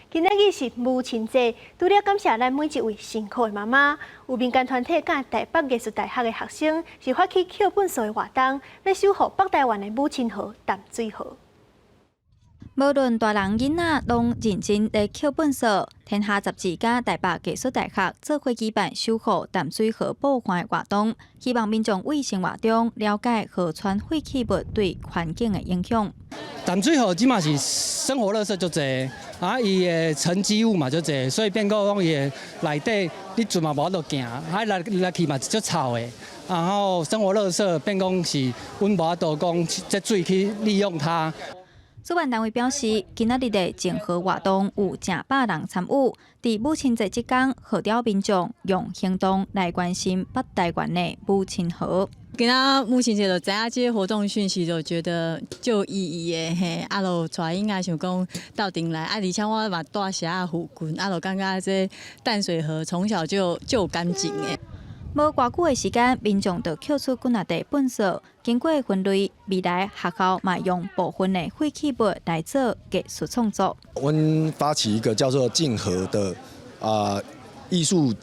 今仔日是母親節，除了感謝咱每一位辛苦的媽媽，有民間團體佮台北藝術大學的學生是發起抾糞埽的活動，欲守護北台灣的母親河淡水河。無論大人囡仔，攏認真咧抾糞埽。天下雜誌佮台北藝術大學做伙舉辦守護淡水河部分的活動，希望民眾對生活中了解河川廢棄物對環境的影響。淡水河這馬是生活垃圾足濟，啊，伊的沉積物嘛足濟，所以變講伊的內底你船嘛無法度行，啊來來去嘛足臭的。然後生活垃圾變講是阮無法度講這水去利用它。主辦單位表示，今仔日的淨河活動有成百人參與。佇母親節這工，號召民眾用行動來關心北台灣的母親河。今仔母親節就知影這個活動訊息，就覺得足有意義的嘿。啊，就帶囡仔想講鬥陣來，啊，而且我嘛蹛遮仔附近，啊，就感覺這淡水河從小就有感情的。無偌久的時間，民眾就抾出幾若袋糞埽，經過分類，未來學校嘛用部分的廢棄物來做藝術創作。阮發起一個叫做淨河的啊藝術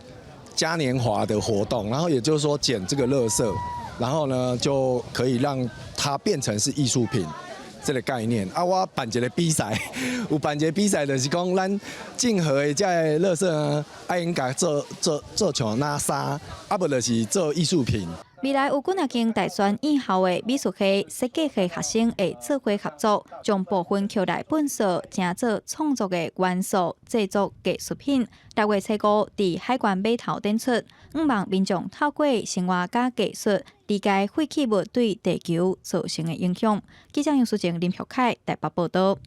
嘉年華的活動，然後也就是說撿這個垃圾，然後呢就可以讓它變成是藝術品這個概念。啊，我辦一個比賽，有辦一個比賽，就是講咱淨河的這個垃圾呢，愛應該做做做像那衫，啊無就是做藝術品。未來有幾若間大專院校的美術系、設計系學生會做伙合作，將部分抾來糞埽成做創作的元素，製作藝術品。六月初五佇海關碼頭展出，向望民眾透過生活佮藝術，理解廢棄物對地球造成的影響。記者楊淑靜、林玉凱台北報道。